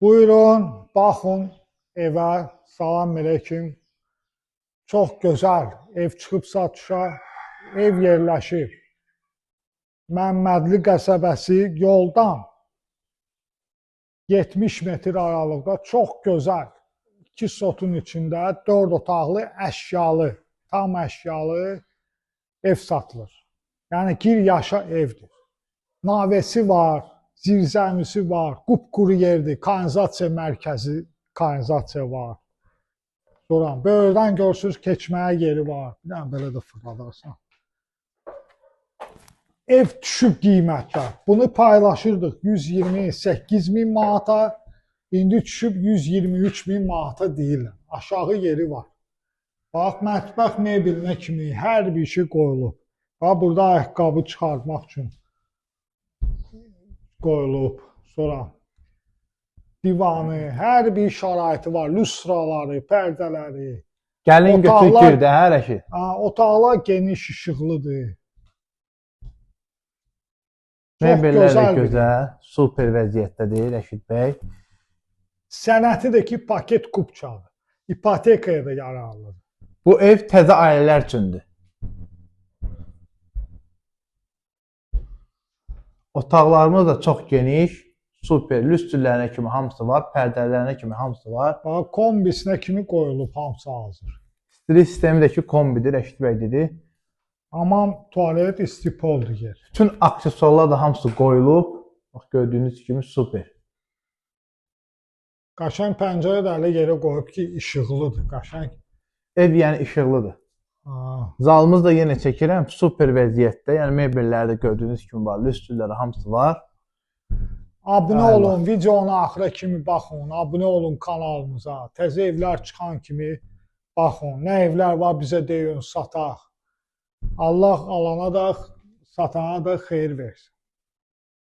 Buyurun, baxın evə. Salam əleykum. Çox gözəl ev çıxıb satışa. Ev yerləşir Məmmədli qəsəbəsi yoldan 70 metr aralıqda çox gözəl 2 sotun içində 4 otaqlı əşyalı, tam əşyalı ev satılır. Yəni gir yaşa evdir. Navesi var, zirzəmisi var, qupquru yerdir, kanalizasiya mərkəzi, kanalizasiya var. Sonra böyürdən görürsünüz, keçməyə yeri var. Bir dənə belə də fırladarsan. Ev düşüb qiymətdə. Bunu paylaşırdıq 128 min manata, indi düşüb 123 min manata deyirlər. Aşağı yeri var. Bax, mətbəx mebelinə kimi hər bir şey qoyulub. Bax, burada ayaqqabı çıxartmaq üçün qoyulub. Sonra divanı, hər bir şəraiti var, lüstraları, pərdələri. Gəlin götür gir də, hə Rəşid? Otaqlar geniş, işıqlıdır. Mebellər də gözəl, super vəziyyətdədir Rəşid bəy. Sənəti də ki, paket kupçadır. İpotekaya da yararlıdır. Bu ev təzə ailələr üçündür. Otaqlarımız da çox geniş, super, lüstrlərinə kimi hamısı var, pərdələrinə kimi hamısı var. Bax, kombisinə kimi qoyulub, hamısı hazır. İstilik sistemi də ki, kombidir, Rəşid bəy dedi. Hamam, tualet, istipoldur yer. Bütün aksesuarlar da hamısı qoyulub. Bax, gördüyünüz kimi super. Qəşəng pəncərə də elə yerə qoyub ki, işıqlıdır, qəşəng. Ev yəni işıqlıdır. Zalımız da yenə çəkirəm, super vəziyyətdə. Yəni mebelləri də gördüyünüz kimi var, lüstrləri hamısı var. Abunə olun, videonun axıra kimi baxın, abunə olun kanalımıza. Təzə evlər çıxan kimi baxın. Nə evlər var bizə deyin, sataq. Allah alana da, satana da xeyir versin.